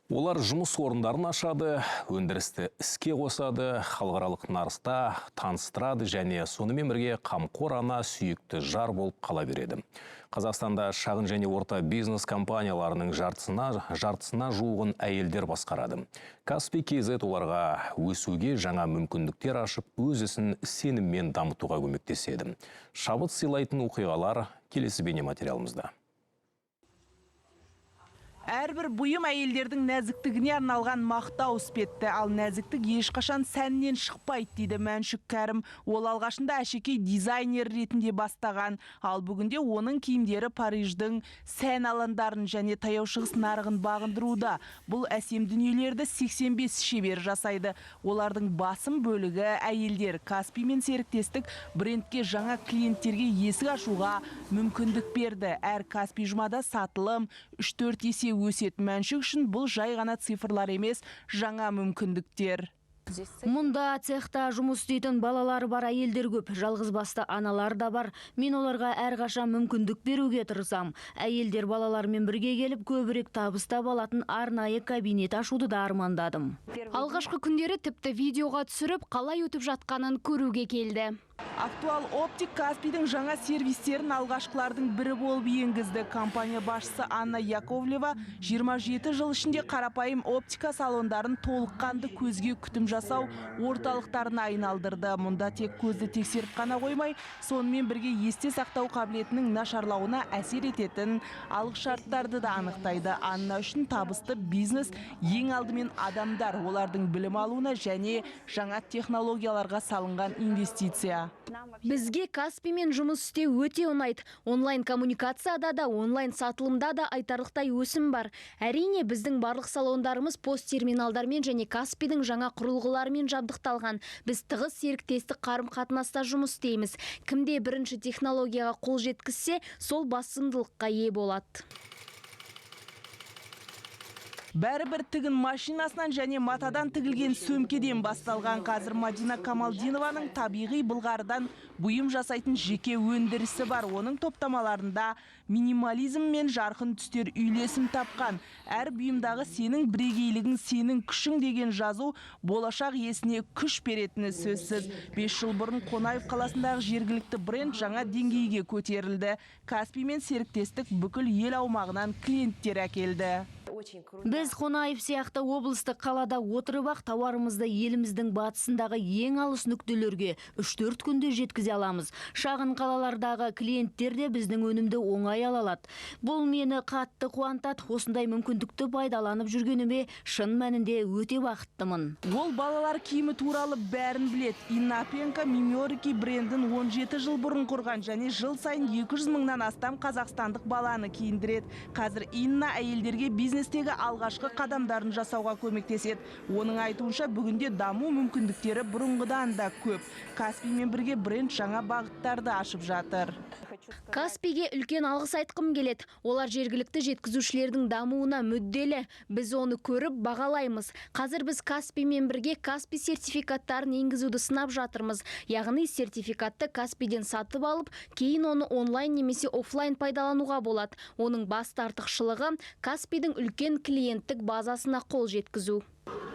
Олар жұмыс орындарын ашады, өндірісті іске қосады, халықаралық нарықта таныстырады және сонымен бірге қамқор ана, сүйікті жар болып қала береді. Қазақстанда шағын және орта бизнес компанияларының жартысына жуығын әйелдер басқарады. Каспий KZ оларға өсуге жаңа мүмкіндіктер ашып, өз ісін сеніммен дамытуға көмектеседі. Шабыт сыйлайтын оқиғалар келесі бейнематериалымызда. Әрбір бұйым әйелдердің нәзіктігіне арналған мақтау іспетті, ал нәзіктік ешқашан сәннен шықпайды, дейді Мәншүк Кәрім. Ол алғашында әшекей дизайнер ретінде бастаған, ал бүгінде оның киімдері Париждің сән алаңдарын және Таяу Шығыс нарығын бағындыруда. Бұл әсем дүниелерді 85 шебер жасайды. Олардың басым бөлігі әйелдер. Каспиймен серіктестік брендке жаңа клиенттерге есік ашуға мүмкіндік берді. Әр Каспий жұмада сатылым 3-4 есе өседі. Мәншүк үшін бұл жай ғана цифрлар емес, жаңа мүмкіндіктер. Мұнда цехта жұмыс істейтін балалары бар әйелдер көп, жалғыз басты аналар да бар. Мен оларға әрқашан мүмкіндік беруге тырысам. Әйелдер балаларымен бірге келіп, көбірек табыс таба алатын арнайы кабинет ашуды да армандадым. Алғашқы күндері тіпті видеоға түсіріп, қалай өтіп жатқанын көруге келді. Актуал Оптик Каспийдің жаңа сервистерін алғашқылардың бірі болып енгізді. Компания басшысы Анна Яковлева 27 жыл ішінде қарапайым оптика салондарын толыққанды көзге күтім жасау орталықтарына айналдырды. Мұнда тек көзді тексеріп қана қоймай, сонымен бірге есте сақтау қабілетінің нашарлауына әсер ететін алғышарттарды да анықтайды. Анна үшін табысты бизнес ең алдымен адамдар, олардың білім алуына және жаңа технологияларға салынған инвестиция. Бізге Каспиймен жұмыс істеу өте ұнайды. Онлайн коммуникацияда да, онлайн сатылымда да айтарлықтай өсім бар. Әрине, біздің барлық салондарымыз POS терминалдармен және Каспийдің жаңа құрылғыларымен жабдықталған. Біз тығыз серіктестік қарым-қатынаста жұмыс істейміз. Кімде бірінші технологияға қол жеткізсе, сол басымдылыққа ие болады. Бәрі бір тігін машинасынан және матадан тігілген сөмкеден басталған. Қазір Мадина Камалдинованың табиғи былғарыдан бұйым жасайтын жеке өндірісі бар. Оның топтамаларында минимализм мен жарқын түстер үйлесім тапқан. Әр бұйымдағы «Сенің бірегейлігің, сенің күшің» деген жазу болашақ иесіне күш беретіні сөзсіз. 5 жыл бұрын Қонаев қаласындағы жергілікті бренд жаңа деңгейге көтерілді. Каспиймен серіктестік бүкіл ел аумағынан клиенттер әкелді. Біз Қонаев сияқты облыстық қалада отырып ақ тауарымызды еліміздің батысындағы ең алыс нүктелерге 3-4 күнде жеткізе аламыз. Шағын қалалардағы клиенттер де біздің өнімді оңай ала алады. Бұл мені қатты қуантады. Осындай мүмкіндікті пайдаланып жүргеніме шын мәнінде өте бақыттымын. Ол балалар киімі туралы бәрін білет. Инна Апенко Мимиорики брендін 17 жыл бұрын құрған және жыл сайын 200 мыңнан астам қазақстандық баланы киіндіреді. Қазір Инна әйелдерге бизнестегі алғашқы қадамдарын жасауға көмектеседі. Оның айтуынша, бүгінде даму мүмкіндіктері бұрынғыдан да көп. Каспиймен бірге бренд жаңа бағыттарды ашып жатыр. Каспийге үлкен алғыс айтқым келеді. Олар жергілікті жеткізушілердің дамуына мүдделі. Біз оны көріп бағалаймыз. Қазір біз Каспиймен бірге Каспий сертификаттарын енгізуді сынап жатырмыз. Яғни сертификатты Каспийден сатып алып, кейін оны онлайн немесе офлайн пайдалануға болады. Оның басты артықшылығы – Каспийдің үлкен клиенттік базасына қол жеткізу.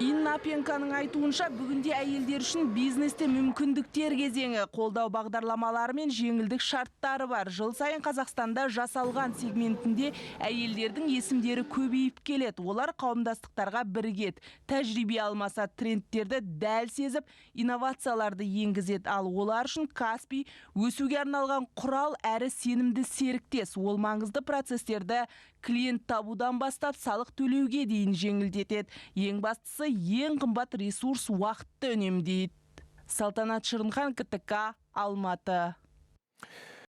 Инна Апенконың айтуынша, бүгінде әйелдер үшін бизнесте мүмкіндіктер кезеңі, қолдау бағдарламалары мен жеңілдік шарттары бар. Жыл сайын Қазақстанда жасалған сегментінде әйелдердің есімдері көбейіп келеді. Олар қауымдастықтарға бірігеді, тәжірибе алмасады, трендтерді дәл сезіп, инновацияларды енгізеді. Ал олар үшін Каспий өсуге арналған құрал әрі сенімді серіктес. Ол маңызды процестерді клиент табудан бастап салық төлеуге дейін жеңілдетеді. Ең бастысы, ең қымбат ресурс уақытты үнемдейді. Салтанат Шырынхан, КТК, Алматы.